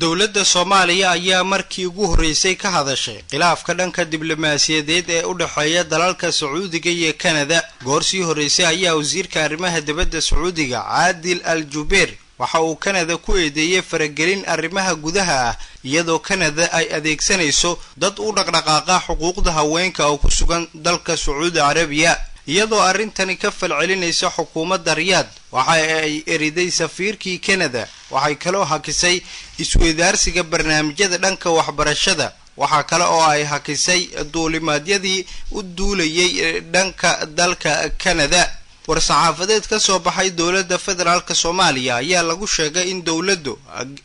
Dowladda Soomaaliya ayaa markii ugu horreysay ka hadashay khilaafka dhanka diblomaasiyadeed ee u dhexeeya dalalka Sacuudiga iyo Kanada. Goor sii horreysay ayaa wasiirka arrimaha dibadda Sacuudiga Caadil Al Jubeer waxa uu Kanada ku eedeeyey faragelin arrimaha gudaha ah, iyadoo Kanada ay adeegsanayso dad u dhaqdhaqaaqa xuquuqda haweenka oo ku sugan dalka Sacuudi Carabiya. Iyadoo arrintani ka falcelinaysa, xukuumadda Riyaad waxa ay eriday safiirkii Kanada. Waxay kaloo hakisay isweydaarsiga barnaamijyada dhanka waxbarashada. Waxaa kale oo ay hakisay duulimaadyadii u duulayay dhanka dalka Kanada. War-saxaafadeed ka soo baxay dowladda federaalk Soomaaliya ayaa lagu sheegay in dowladdu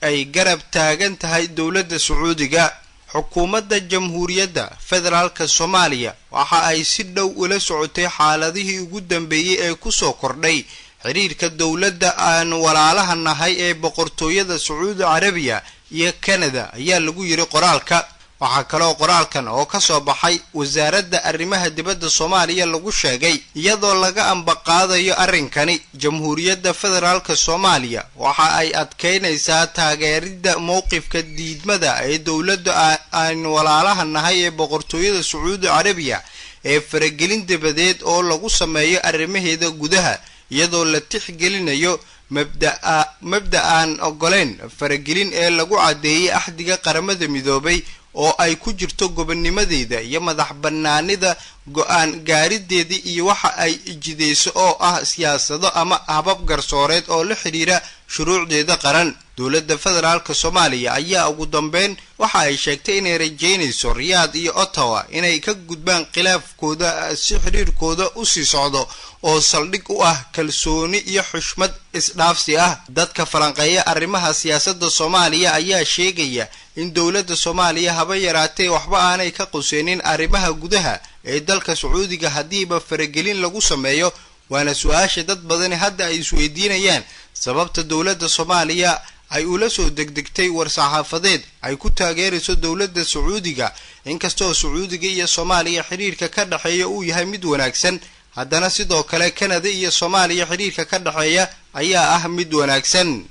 ay garab taagan tahay dowladda Sacuudiga. Xukuumadda Jamhuuriyadda Federaalka Soomaaliya waxa ay si dhow ula socotay xaaladihii ugu dambeeyey ee kusoo kordhay xiriirka dowladda aan walaalaha nahay ee Boqortooyada Sacuudi Carabiya iyo Kanada, ayaa lagu yiri qoraalka. Waxaa kaloo qoraalkan oo ka soo baxay wasaaradda arrimaha dibadda Soomaaliya lagu sheegay, iyadoo laga ambaqaadayo arrinkani, Jamhuuriyadda Federaalka Soomaaliya waxa ay adkeynaysaa taageeridda mowqifka diidmada ee dowladda aan walaalaha nahay ee Boqortooyada Sacuudi Carabiya ee faragelin dabadeed oo lagu sameeyo arrimaheeda gudaha, iyadoo la tixgelinayo mabdaa mabda aan ogoleyn faragelin ee lagu caddeeyey Axdiga Qaramada Midoobay, oo ay ku jirto gobonnimadeeda iyo madax bannaanida go-aan gaarideeda iyo waxa ay jideyso oo ah siyaasado ama habab garsooreed oo la xidhiira shuruucdeeda qaran. Dowladda Federaalk Soomaaliya ayaa ugu dambeyn waxa ay sheegtay inay rajeynayso Riyaad iyo Ottawa inay ka gudbaan khilaafkooda si xiriirkooda usii socdo oo saldhig u ah kalsooni iyo xushmad isdhaafsi ah. Dadka falanqeeya arrimaha siyaasadda Soomaaliya ayaa sheegaya in dowladda Soomaaliya haba yaraatee waxba aanay ka quseynin arrimaha gudaha ee dalka Sacuudiga haddiiba faragelin lagu sameeyo, waana su-aasha dad badani hadda ay isweydiinayaan sababta dowladda Soomaaliya ay ula soo degdegtay war-saxaafadeed ay ku taageerayso dowladda Sacuudiga. Inkastoo Sacuudiga iyo Soomaaliya xiriirka ka dhexeeya uu yahay mid wanaagsan, haddana sidoo kale Kanada iyo Soomaaliya xiriirka ka dhexeeya ayaa ah mid wanaagsan.